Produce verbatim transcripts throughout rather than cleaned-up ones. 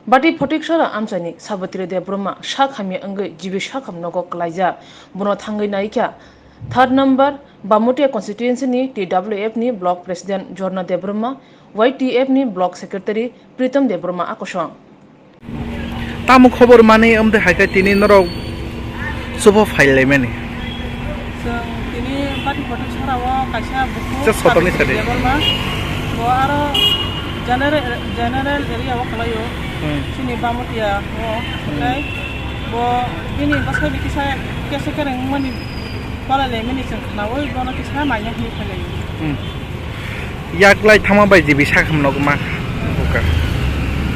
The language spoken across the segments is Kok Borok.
Bati Photiksara amchaini Sabitri Debbarma sak hamya wngwi G B sakham nogo kwlaijak. Bono thangwi naikha third number Bamutia constituency ni T W F ni block president Jorna Debbarma, Y T F ni block secretary Pritam Debbarma akosong. Tamo khobor mani amde haikhe tini norok subo phailaimani. Chwng tini Bati Photiksara o kaisa bukhuk Just photo ni Sabitri sadi. Debbarma. Bo aro general, general area o kwlaio. Hmm. Chini Bamutia o. Hmm. Oke. Bo bini bwsai bikisa kesa kereng mani palai lai mani chwng khnaui bono kisa manya hwnwi phailaio. Hmm. Yaklai thama bai G B sakham nokma buka.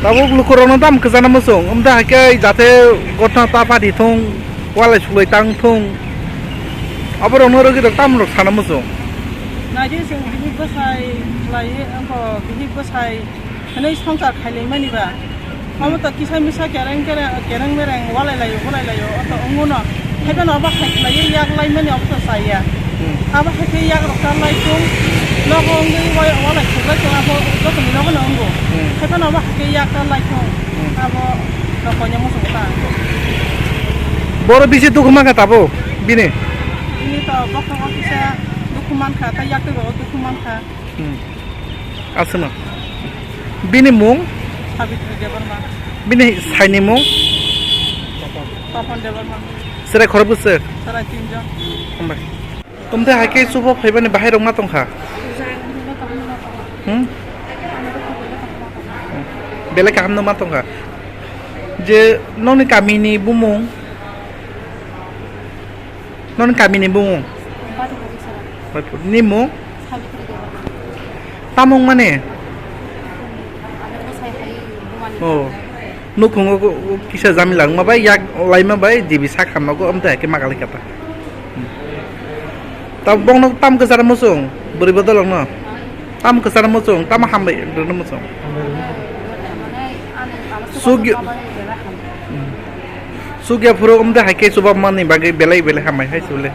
Tabuk lukurokno tamo kwchana muchung, wngda haikhe jate gotna ta padi thung, walai sulai tang thung. Aborokno rwgwi rok tamo rok sana muchung. Naidi chwng bihik bwsai khlai, wngkho bihik bwsai hwnwi swngchar khailaimani ba. Omo to kisa misa kereng kereng, kereng mereng walai laio, bolai laio, o to wngwi no. Haiphano abo hai khlaiwi yak laimani abo to chaya. Hmm. Abo hai khe yak rok ta lai thung, nogo wngwi wa-, walai thung lai thung, abo joto ni nogo no wngo. Hmm. Haiphano abo hai khe yak ta lai thung, Hmm. abo no koinai muchungo ta. Boro bisi dukhu mankha tabuk bini? Bini to bokhango kisa dukhu mankha, tei yak twi bo dukhu mankha. Hmm. Aswkno. Bini mung? Sabitri Debbarma. Bini saini mung? Topon Debbarma. Chwrai khorok bwswk? Chwrai tinjon. Hambai. Tumte hai khe chubo phaibani bahai rok ma tongkha? Hmm? Belai kaham no ma tongkha. Je nokni kamini bumung? Nokni kamini bumung? Bati Photiksara. Ni mung? Sabitri Debbarma. Tamung mane? Ane bwsai hai bumani Oh. Nukhungo kisa jamila wngma bai yak laima bai G B sakham nogo amte hai khe makalai kata. Hmm. Ta bongno tam kwchara muchung bwrwi bodolokno. Tam kwchara muchung, tam hambai rwna muchung. Sugya, Hmm. Sugya phuru amte hai khe chuba mani bagwi belai belai hambai hai chule.